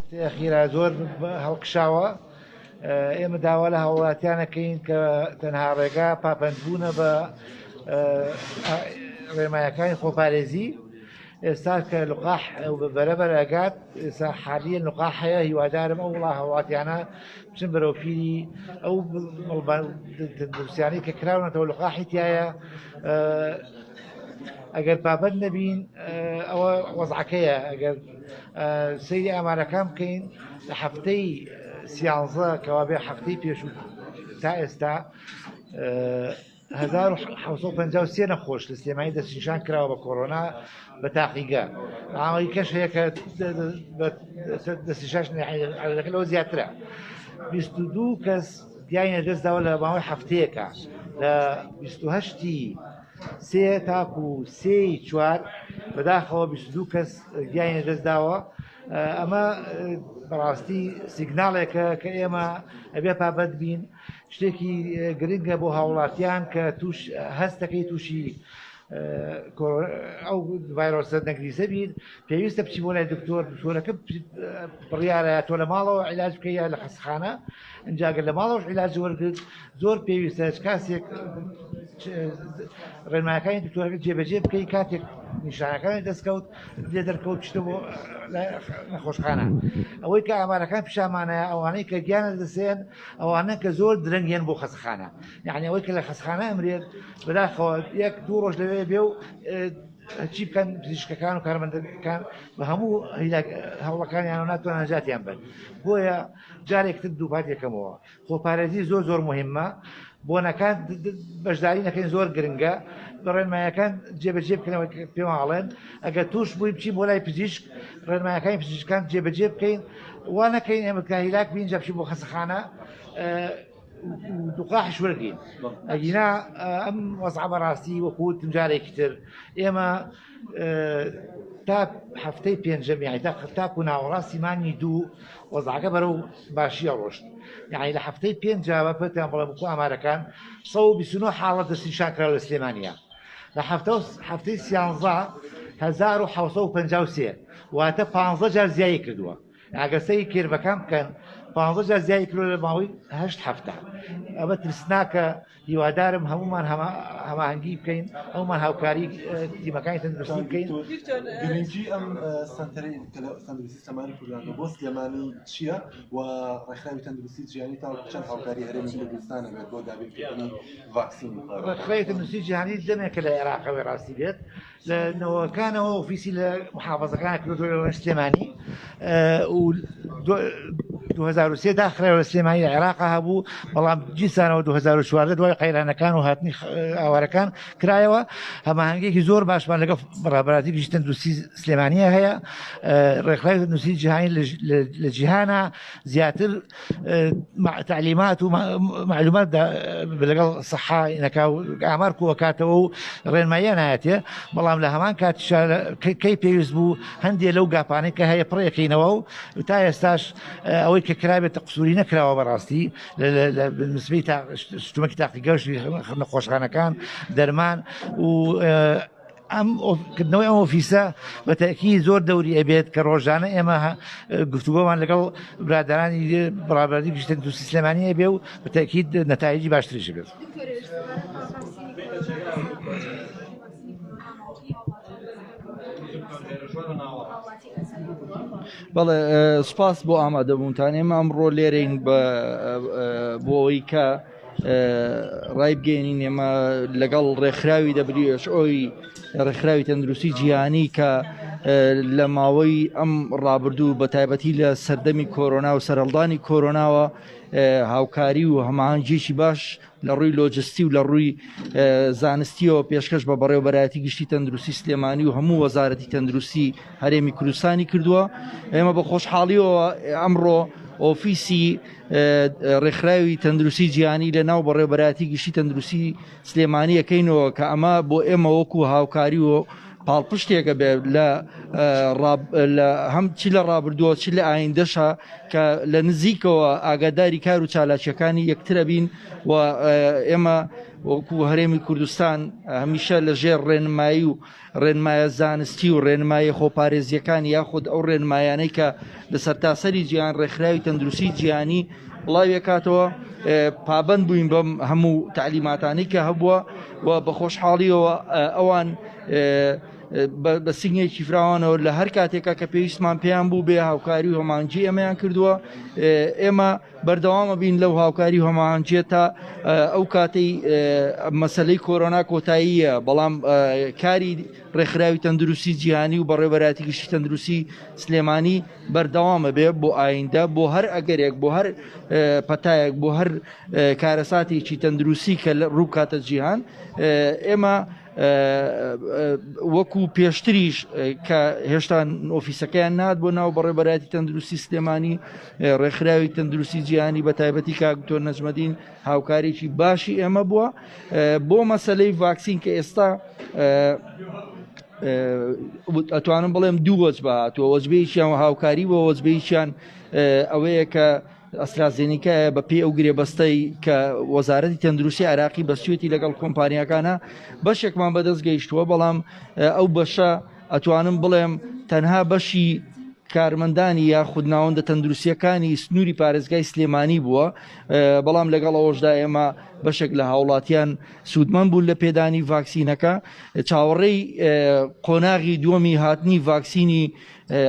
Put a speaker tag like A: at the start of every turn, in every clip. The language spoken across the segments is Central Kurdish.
A: هەفتەی ئەخیرا زۆر هەڵکشاوە. ئێمە داوا لە هاوڵاتیان ئەکەین کە تەنها ڕێگا پاپەندبوونە بە ڕێنمایەکانی خۆپارێزی. ئێستا کە لقاح بەرەبەر ئەگات، ئێستا حالیە لقاح هەیە، هیوادارم ئەو وڵا هاوڵاتیانە بچن بەرەو پیری ئەو تەندروستیانەی کە کراونەتەوە لقاحی تایە. ئەگەر پابەند نەبین ئەوە وەزعەکەیە. ئەگەر سەیری ئامارەکان بکەین لە هەفتەی سیانزە کەوابێ هەفتەی پێشوو تا ئێستا 1953 نەخۆش لە سلێمانی دەستنیشان کراوە بە کۆرۆنا بە تاقیگە ئاوەی کەش هەیە کە دەستنیشاش عەدەدەکە لەوە زیاترە. 22 کەس گیانی لەدەستداوە لە ماوەی هەفتەیەکە لە 28 سێ تاکو سێی چوار بەداخەوە 22 کەس گیانی لەدەستداوە. ئەمە بەڕاستی سیگناڵێکە کە ئێمە ئەبێ پابەند بین. شتێکی گرنگە بۆ هاوڵاتیان کە توش هەستەکەی تووشی ئەو ڤایرۆسە نەگریسە بیت، پێویستە بچی بۆ لای دکتۆر. دکتۆرەکە بڕیارە تۆ لە ماڵەوە عیلاج بکەی یا لە خەستەخانە. ئینجا گەر لە ماڵەوەش عیلاج وەرگرت زۆر پێویستە کاسێک ڕێنمایەکانی دکتۆرەکە جێبەجێ بکەی. کاتێک نیشانەکانی دەستکەوت لێ دەرکەوت چتە بۆ نەخۆشخانە. ئەوەی کە ئامارەکان پیشانمانە ئەوانەی کە گیانە دەسێن ئەوانە کە زۆر درەنگ یەن بۆ خەستەخانە، یعنی ئەوەی کە لە خەستەخانە ئەمرێت بەداخەوە یەک دوو ڕۆژ لەوێ بێ و چی بکەن پزیشکەکان و کارمەندەکان بە هەموو هەوڵەکانیان و ناتوانن نەجاتیان بن. بۆیە جارێکتر دووپات یەکەمەوە خۆپارێزی زۆر زۆر مهمە، بۆنەکان بەشداری نەکەین زۆر گرنگە، ڕێنمایەکان جێبەجێ بکەنەوە پێمان ئەڵێن ئەگەر توش بووی بچین بۆ لای پزیشک، ڕێنمایەکانی پزیشکان جێبەجێ بکەین، وا نەکەین ئێمە کە هیلاک بین جا بچین بۆ خەستەخانە لقاحش وەرگین. ئەگینا ئەم وەزعە بەڕاستی وەکو وتم جارێکی تر ئێمە تا هەفتەی پێنجەم یانی تا تاکو ناوەڕاستی مانگی دوو وەزعەکە بەرەو باشیە ڕۆشت. یعنی لە هەفتەی پێنجاوە پێتان بڵێم وەکو ئامارەکان 129 حاڵەت دەستنیشان کرا لە سلێمانیا. لە هەفتەی سیانزە 1753 واتە 15 جار زیایی کردووە. ئەگەر سەیری کێرڤەکان بکەن 15 جار زیایی کردووە لە ماوەی هەشت هەفتە. ئەمە ترسناکە. هیوادارم هەمومان هەماهەنگی بکەین، هەمومان هاوکاری تیمەکانی تەندروستی بکەین.
B: گرنگی ئەم سەنتەرەی تەندروستی سلێمانی کوردستان بۆ سلێمانی چییە و ڕێکخراوی تەندروستی جیهانی تا چەند هاوکاری هەرێمی کوردستان ئەبێت بۆ دابینکردنی ڤاکسین؟
A: ڕێکخراوی تەندروستی جیهانی دەمێکە لە عێراقەوەی ڕاستی بێت لە نەوەکانەوە ئۆفیسی لە محافظەکان کردووە لە سلێمانی و 2003 داخرایەوە لە سلێمانی لە عێراق هەبوو، بەڵام دیسانەوە 2014 دوای قەیرانەکان و هاتنی ئاوارەکان کرایەوە. هەماهەنگێکی زۆر باشمان لەگەڵ ڕابەراتی گشتی تەندروستی سلێمانیە هەیە. ڕێکخراوی تەندروستی جیهانی لە جیهانە زیاتر تعلیمات و معلومات لەگەڵ سەحا نەکا و ئامار کۆکاتەوە و ڕێنماییان نایەتێ، بەڵام لە هەمان کاتیشا کەی پێویست بوو هەندێ لەو گاپانەی کە هەیە پڕێکەینەوە و تا ئێستاش ئەوەی کە کرابێتە قسووری نەکراوە بەڕاستی نسبەی شتومەکی تاقیگەش نەخۆشخانەکان دەرمان و ئەم کردنەوەی ئەم ئۆفیسە بە تەئکید زۆر دەوری ئەبێت کە ڕۆژانە ئێمە گفتوگۆمان لەگەڵ برادەرانی بەڕابەری گشتی تەندروستی سلێمانی ئەبێ و بە تەئکید نەتایجی باشتریش بێت.
C: بەڵێ سوپاس بۆ ئامادەبوونتان. ئێمە ئەمڕۆ لێرەین بە بۆ ئەوەی کە ڕایبگەێنین ئێمە لەگەڵ ڕێکخراوی WHO ڕێکخراوی تەندروستی جیهانی کە لە ماوەی ئەم ڕابردوو بە تایبەتی لە سەردەمی کۆرۆنا و سەرهەڵدانی کۆرۆناوە هاوکاری و هەماهەنگیەکی باش لە ڕووی لۆجستی و لە ڕووی زانستیەوە پێشکەش بە بەڕێوەبەرایەتی گشتی تەندروستی سلێمانی و هەموو وەزارەتی تەندروستی هەرێمی کوردستانی کردووە. ئێمە بە خۆشحاڵیەوە ئەمڕۆ ئۆفیسی ڕێکخراوی تەندروستی جیهانی لە ناو بەڕێوەبەرایەتی گشتی تەندروستی سلێمانی ئەکەینەوە کە ئەمە بۆ ئێمە وەکو هاوکاری و پاڵپشتێکە بێ لە لە هەم چی لە ڕابردووە چی لە ئایندەشە کە لە نزیکەوە ئاگاداری کار و چالاکیەکانی یەکترە بین و ئێمە وەکو هەرێمی کوردستان هەمیشە لە ژێر ڕێنمایی و ڕێنمایە زانستی و ڕێنمایە خۆپارێزیەکان یاخود ئەو ڕێنمایانەی کە لە سەرتاسەری جیهان ڕێکخراوی تەندروستی جیهانی بڵاویەکاتەوە پابند بووین بەم هەموو تعلیماتانی کە هەبووە و بە خۆشحاڵیەوە ئەوان بە سنگێکی فراوانەوە لە هەر کاتێکا کە پێویستمان پێیان بوو بێ هاوکاری و هەمانجی ئێمەیان کردووە ئێمە بەردەوامە بین لەو هاوکاری و هەماهەنگیە تا ئەو کاتەی مەسلەی کۆرۆنا کۆتاییە بەڵام کاری ڕێکخراوی تەندروستی جیهانی و بەڕێوەبەرایەتی گشتی تەندروستی سلێمانی بەردەوامە بێ بۆ ئایندە بۆ هەر ئەگەرێک بۆ هەر پەتایەک بۆ هەر کارەساتێکی تەندروستی کە ڕووبکاتە جیهان ئێمە وەکو پێشتریش کە هێشتا ئۆفیسەکەیان نات بۆ ناو بەڕێبەرایەتی تەندروستی سلێمانی ڕێکخراوی تەندروستی جیهانی بە تایبەتی کاک دکتۆر نەجمەدین هاوکارێکی باشی ئێمە بووە بۆ مەسلەی ڤاکسین کە ئێستا ئەتوانم بڵێم دوو وەجبە هاتووە وەجبەیەکیان هاوکاری بۆ وەجبەیەکیان ئەوەیە کە ئەسترازێنیکایە بە پێی ئەو گرێبەستەی کە وەزارەتی تەندروستی عێراقی بەستوێتی لەگەڵ کۆمپانیاکانە بەشێکمان بەدەست گەیشتووە بەڵام ئەو بەشە ئەتوانم بڵێم تەنها بەشی کارمەندانی یاخود ناوەندە تەندروستیەکانی سنووری پارێزگای سلێمانی بووە بەڵام لەگەڵ ئەوەشدا ئێمە بەشێک لە هاوڵاتیان سوودمەند بوون لە پێدانی ڤاکسینەکە چاوەڕێی قۆناغی دووەمی هاتنی ڤاکسینی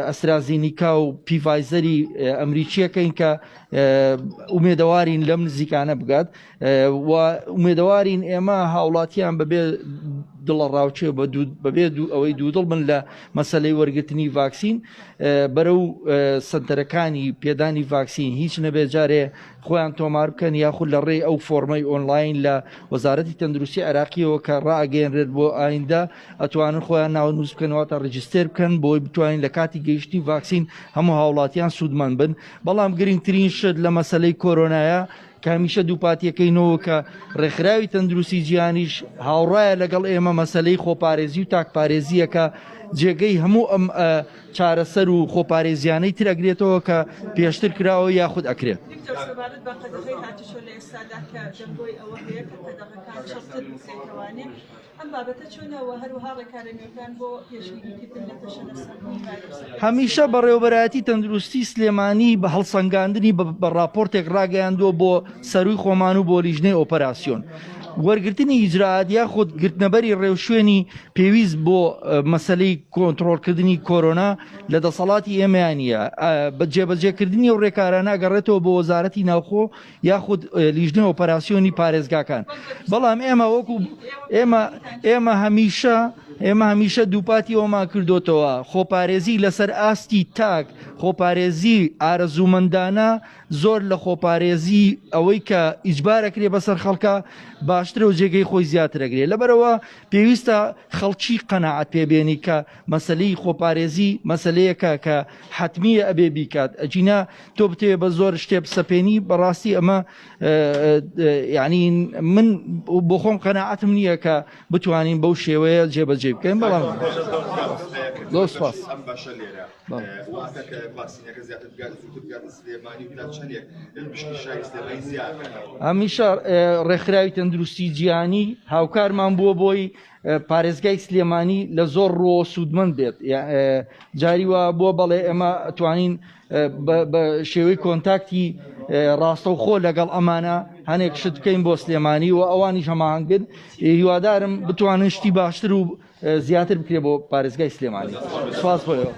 C: ئەسترازینیکا و پیڤایزەری ئەمریکیەکەین کە ئومێدەوارین لەم نزیکانە بگات و ئومێدەوارین ئێمە هاوڵاتیان بەبێ دڵە ڕاوچێ بەبێ دوو ئەوەی دوودڵ بن لە مەسلەی وەرگرتنی ڤاکسین بەرەو سنتەرەکانی پێدانی ڤاکسین هیچ نەبێ جارێ خۆیان تۆمار بکەن یاخود لە ڕێی ئەو فۆرمەی ئۆنلاین لە وەزارەتی تەندروستی عێراقیەوە کە ڕائەگەیەنرێت بۆ ئایندە ئەتوانن خۆیان ناونووس بکەن واتە register بکەن بۆی بتوانین لە کاتی گەیشتنی ڤاکسین هەموو هاوڵاتیان سوودمەند بن بەڵام گرنگترین شت لە مەسلەی کۆرۆنایە کە هەمیشە دووپاتیەکەینەوە کە ڕێکخراوی تەندروستی جیهانیش هاوڕایە لەگەڵ ئێمە مەسلەی خۆپارێزی و تاکپارێزیەکە جێگەی هەموو ئەم چارەسەر و خۆپارێزیانەی تر ئەگرێتەوە کە پێشتر کراوە یاخود ئەکرێت.
D: دکتۆر سەبارەت بە قەدەغەی هاتوچۆ لە ئێستادا کە دەنگۆی ئەوە هەیە کە قەدەغەکان چڕتر بکرێتەوانێ ئەم بابەتە چۆنە و هەروەها ڕێکارە نوێکان بۆ پێشگیریکردن لە تەشەنەسەندنی ڤایرۆسەکە؟
C: هەمیشە بەڕێوەبەرایەتی تەندروستی سلێمانی بە هەڵسەنگاندنی بە ڕاپۆرتێک ڕاگەیاندووە بۆ سەرووی خۆمان و بۆ لیژنەی ئۆپەراسیۆن وەرگرتنی ئیجرائات یاخود گرتنەبەری ڕێوشوێنی پێویست بۆ مەسەلەی کۆنتڕۆڵکردنی کۆرۆنا لە دەسەڵاتی ئێمەیان نییە بە جێبەجێکردنی ئەو ڕێکارانە ئەگەڕێتەوە بۆ وەزارەتی ناوخۆ یاخود لیژنەی ئۆپەراسیۆنی پارێزگاکان بەڵام ئێمە وەکو ئێمە ئێمە هەمیشە ئێمە هەمیشە دووپاتی ئەومان کردوتەوە خۆپارێزی لەسەر ئاستی تاک خۆپارێزی ئارەزوومەندانە زۆر لە خۆپارێزی ئەوەی کە ئیجبارەکرێ بەسەر خەڵکە باشترە و جێگەی خۆی زیاترەگرێ لەبەرەوە پێویستە خەڵکی قەناعەت پێبێنی کە مەسلەی خۆپارێزی مەسلەیەکە کە حتمیە ئەبێ بیکات ئەجینا تۆ بتەوێ بە زۆر شتێ بسەپێنی بەڕاستی ئەمە یعنی من بۆ خۆم قەناعەتم نییە کە بتوانین بەو شێوەیە جێبەجێ بکەین بەڵام زۆر سپاس. هەمیشە ڕێکخراوی تەندروستی جیهانی هاوکارمان بووە بۆی پارێزگای سلێمانی لە زۆر ڕووەوە سوودمەند بێت جاری وا بووە بەڵێ ئێمە توانین بە شێوەی کۆنتاکتی ڕاستەوخۆ لەگەڵ ئەمانە هەنێک شت بکەین بۆ سلێمانی و ئەوانیش هەماهەنگن هیوادارم بتوانن شتی باشتر و زیاتر بکرێ بۆ پارێزگای سلێمانی سپاس بۆ ئێوە.